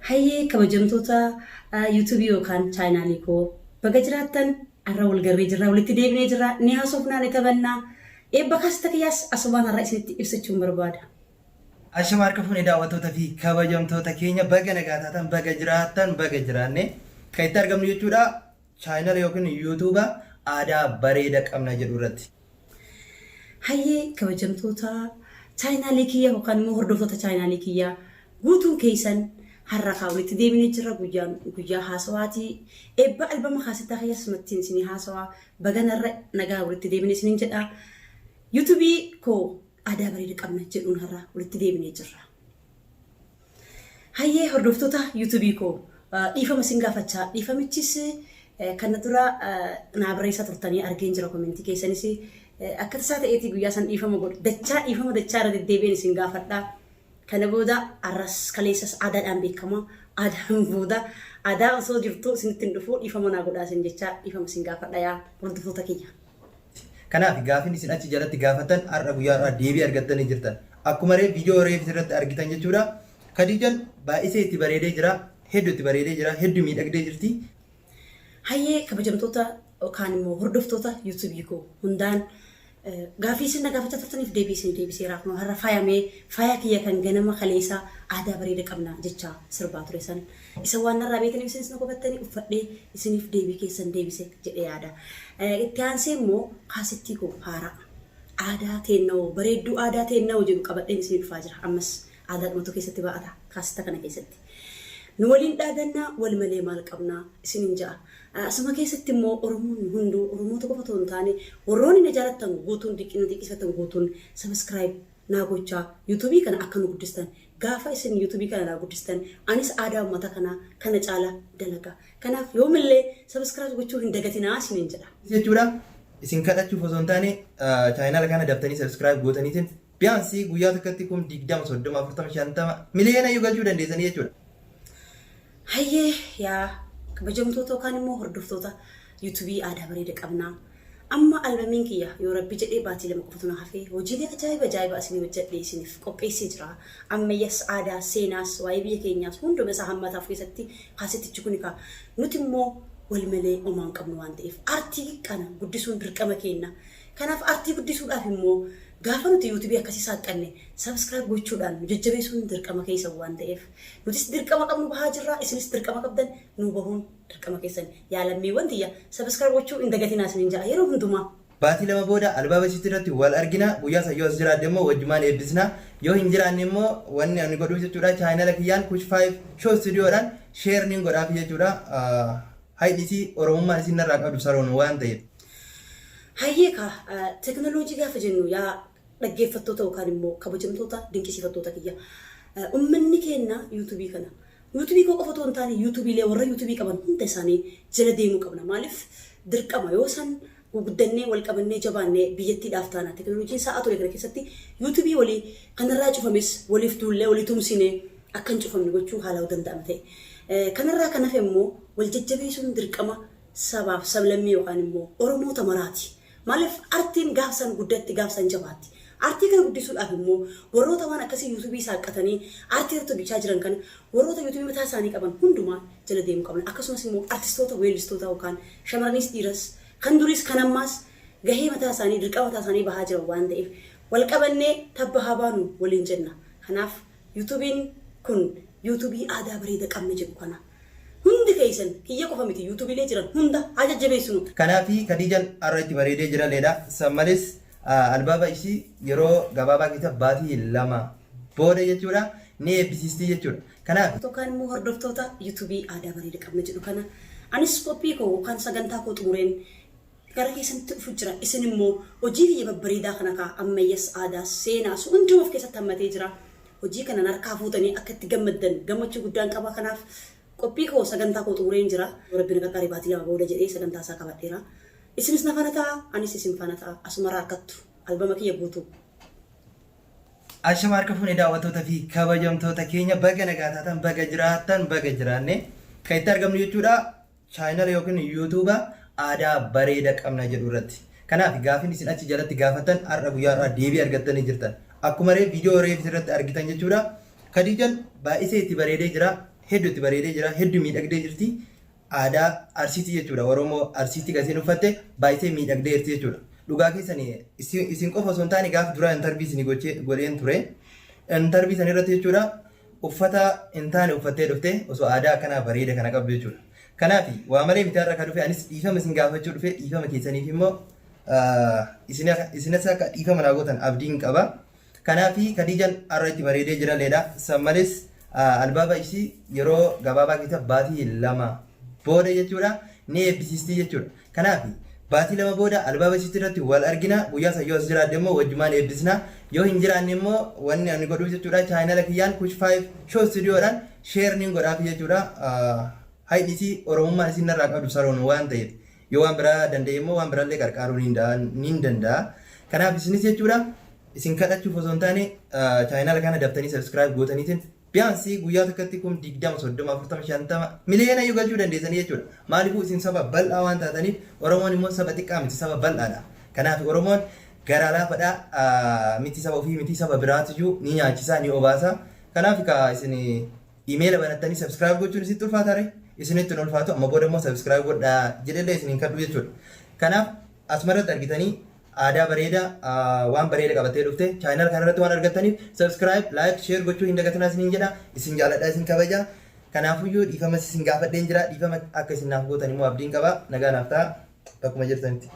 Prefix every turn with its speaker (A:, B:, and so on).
A: Hayyee kabajamtoota yuutuubii yookaan chaayinaalii koo, baga jiraattan. Har'a wal garree jirra, walitti deebinee jirra, ni haasofnaa, ni taphannaa. Eebba kaasetta kiyyaas asumaan har'a isinitti ibsachuun barbaada.
B: Ashama harka fuune, daawwattoota fi kabajamtoota keenya, baga nagaa taatan, baga jiraattan, baga jiraanne. Kan itti argamnu jechuudha chaayinala yookiin yuutuuba Aadaa Bareeda Qabna jedhu irratti.
A: Hayyee kabajamtoota chaayinaalii kiyya yookaan immoo hordoftoota chaayinaalii kiyyaa guutuun keessan, har'a kaa walitti deebinee jirra. Guyyaan guyyaa haasawaatii. Eebba albama kaasettaa kiyya asumattiin isinii haasawaa. Baganarra nagaa walitti deebinee isiniin jedha. Yuutuubii koo Aadaa Bareeda Qabna jedhuun har'a walitti deebinee jirra. Hayyee hordoftoota yuutuubii koo, dhiifama isin gaafachaa, dhiifamichis kana dura naa barreessaa turtanii argeen jira komentii keessanis. Akka tasaa ta'eetii guyyaa san dhiifama godhu dachaa, dhiifama dachaa irra deddeebi'een isin gaafadha. Kana booda arras kaleessas aadaadhaan beekama. Aadaan booda aadaa osoo jirtu isinitti hin dhufu, dhiifama naa godhaa isin jechaa dhiifama isin gaafadha yaa hordoftoota kiyya.
B: Kanaaf gaafin isin achi jalatti gaafattan har'a guyyaa har'aa deebii argattanii jirtan. Akkuma reef viidiyoo reef irratti argitan jechuudha. Khadiijaan baay'isee itti bareedee jira. Hedduu itti bareedee jira. Hedduu miidhagdee jirti.
A: Hayyee kabajamtoota yookaan immoo hordoftoota yuutuubii koo hundaan, gaaffii isin na gaafachaa turtaniif deebii isin deebiseera. Kun har'a faayamee faaya kiyya kan ganama kaleessa "Aadaa bareeda qabna" jecha sirbaa ture san isa waan narraa beekaniif isinis na gofattanii uffadhee isiniif deebii keessan deebise jedhee yaada. Itti aansee immoo kaasittii koo haaraa "Aadaa teennawoo bareedduu, aadaa teennawoo" jedhu qabadheen isinii dhufaa jira. Ammas aadaa dhumatu keessatti ba'ata kaasetta kana keessatti. Nu waliin dhaadannaa, wal malee maal qabnaa isiniin ja'a. Asuma keessatti immoo Oromoonni hunduu, Oromoota qofa otoo hin taane, warroonni na jaalattan guutuun, na dinqisiifattan guutuun, subscribe naa gochaa yuutuubii kana akka nu guddistan. Gaafa isin yuutuubii kana naa guddistan, anis aadaa uummata kanaa kana caala dalaga. Kanaaf yoomillee subscribe gochuu hin dagatinaa isiniin jedha.
B: Jechuudha isin kadhachuuf osoo hin taane, chaayinala kana daftanii subscribe gootaniitiin biyaansii guyyaa tokkotti 20,000, 30, 40, 50, miliyoona iyyuu galchuu dandeessanii jechuudha.
A: Hayyee yaa kabajamtoota yookaan immoo hordoftoota yuutuubii Aadaa Bareeda Qabnaa. Amma albamiin kiyya yoo Rabbi jedhee baatii 2 qofatu na hafee, hojiilee ajaa'iba ajaa'iba isinii hojjedhee isiniif qopheessee jira. Ammayyas, aadaas, seenaas, waa'ee biyya keenyaas hunduma isaa hammataaf keessatti kaasettichi kuni kaa. Nuti immoo wal malee homaa hin qabnu waan ta'eef aartii kana guddisuun dirqama keenya. Kanaaf aartii guddisuudhaaf immoo gaafa nuti yuutuubii akkasii saaqqanne subscribe gochuudhaan nu jajjabeessuun dirqama keessan waan ta'eef, nutis dirqama qabnu bahaa jirra, isinis dirqama qabdan nu bahuun dirqama keessan. Yaa lammiiwwan tiyya, subscribe gochuu hin dagatinaa isiniin ja'a yeroo hundumaa.
B: Baatii 2 booda albaaba isiitti irratti wal argina. Guyyaa san yoo as jiraadde immoo wajjumaan eebbisna. Yoo hin jiraanne immoo wanni ani godhuuf jechuudha chaayinala kiyyaan Kush 5 Show Studioodhaan share nin godhaaf jechuudha. Hayni isii Oromummaan isiin narraa qabdu saroon waan ta'eef.
A: Hayyee kaa, teknooloojii gaafa jennu, yaa dhaggeeffattoota yookaan immoo kabajamtoota dinqisiifattoota kiyya, uummanni keenya yuutuubii kana, yuutuubii koo qofa otoo hin taane, yuutuubiilee warra yuutuubii qaban hunda isaanii jala deemuu qabna. Maaliif dirqama? Yoo san guddannee, wal qabannee, jabaannee biyyattiidhaaf taana. Teknooloojiin sa'a ture kana keessatti yuutuubii walii kanarraa cufames waliif duullee walii tumsinee akka hin cufamne gochuu haala danda'ama ta'e. Kanarraa kan hafe immoo wal jajjabeessuun dirqama sabaaf sablammii yookaan immoo Oromoota maraati. Maaliif? Artiin gaafsan guddatti, gaafsan jabaatti. Artii kana guddisuudhaaf immoo warroota waan akkasii yuutuubii saaqqatanii artii irratti hojjechaa jiran kana, warroota yuutuubii mataa isaanii qaban hundumaa jala deemuu qabna. Akkasumas immoo artistoota, weellistoota yookaan shamarranis dhiiras, kan duriis kan ammaas gahee mataa isaanii, dirqama mataa isaanii bahaa jiran waan ta'eef, wal qabannee tabba haa baanu waliin jenna. Kanaaf yuutuubiin kun yuutuubii Aadaa Bareeda Qabna jedhu kana hundi keessan, kiyya qofa miti, yuutuubiilee jiran hunda haa jajjabeessinu.
B: Kanaafi Khadiijaan har'a itti bareedee jira leedha. San malees albaaba ishii yeroo gabaabaa keessa baatii 2 booda jechuudha ni eebbisiistii jechuudha. Kanaaf.
A: Yookaan immoo hordoftoota yuutuubii Aadaa Bareeda Qabna jedhu kana, anis qophii koo yookaan sagantaa koo xumureen gara keessanitti dhufu jira. Isin immoo hojii kiyya babbareedaa kana kaa ammayyas, aadaas, seenaas hunduma of keessatti hammatee jira. Hojii kana harkaa fuutanii akka itti gammaddan gammachuu guddaan qaba. Kanaaf qophii koo, sagantaa koo xumureen jira. Rabbi na qarqaaree baatii 2 booda jedhee sagantaa isaa qabadheera. Isinis na faana ta'a, anis isin faana ta'a. Asumarraa harkattu albama kiyya guutuu.
B: Ashama harka fuune, daawwattoota fi kabajamtoota keenya, baga nagaa taatan, baga jiraattan, baga jiraanne. Kan itti argamnu jechuudha chaayinala yookiin yuutuuba Aadaa Bareeda Qabna jedhu irratti. Kanaaf gaafin isin achi jalatti gaafattan har'a guyyaa har'aa deebii argattanii jirtan. Akkuma reef viidiyoo reef irratti argitan jechuudha. Khadiijaan baay'isee itti bareedee jira. Hedduu itti bareedee jira. Hedduu miidhagdee jirti. Aadaa Arsiitii jechuudha. Oromoo Arsiitii kan isheen uffatte baay'isee miidhagdee jirti jechuudha. Dhugaa keessan isin qofa osoo hin taane gaaf duraa intarvii isin godheen ture. Intarvii san irratti jechuudha uffata hin taane uffattee dhufte osoo aadaa akkanaa bareeda kana qabdu jechuudha. Kanaaf waa malee miti har'a kan dhufe anis dhiifama isin gaafachuu dhufe dhiifama keessaniif immoo isinas akka dhiifama naa gootan abdiin qaba. Kanaafi Kadiijaan har'a itti bareedee jira leedha. San malees albaaba isii yeroo gabaabaa keessa baatii 2 booda jechuudha ni eebbisiistii jechuudha. Kanaaf baatii 2 booda albaaba isiitti irratti wal argina. Guyyaa san yoo as jiraadhe immoo wajjumaan eebbisna. Yoo hin jiraanne immoo wanni ani godhuuf jechuudha chaayinala kiyyaan Kush 5 Show Studio-dhaan share nin godhaaf jechuudha. Hayni isii Oromummaan isiin narraa qabdu saroon waan ta'eef yoo waan biraa danda'e immoo waan biraallee qarqaaruu nin danda'a. Kanaaf isinis jechuudha isin kadhachuuf osoo hin taane chaayinaala kana daftanii subscribe gootaniitiin biyaansi guyyaa tokkotti 20,000 30 40 50 miliyoona iyyuu galchuu dandeessanii jechuudha. Maaliifuu isin saba bal'aa waan taataniif Oromoon immoo saba xiqqaa miti saba bal'aadha. Kanaaf Oromoon garaa laafadha miti saba ofii miti saba biraatiyyuu ni nyaachisa ni obaasa. Kanaaf ka isin imeela banattanii subscribe gochuun isitti ulfaata ree? Isinitti hin ulfaatu amma booda immoo subscribe godhaa jedhellee isin hin kadhu jechuudha. Kanaaf asumarratti argitanii aadaa bareeda waan bareeda qabattee dhufte chaayinaal kanarratti waan argattaniif subscribe like share gochuu hin dagatinaa isiniin jedha isin jaaladha isin kabaja kanaafuyyuu dhiifama isin gaafadheen jira dhiifama akka isin naaf gootan immoo abdiin qaba nagaa naaf ta'a bakkuma jirtanitti.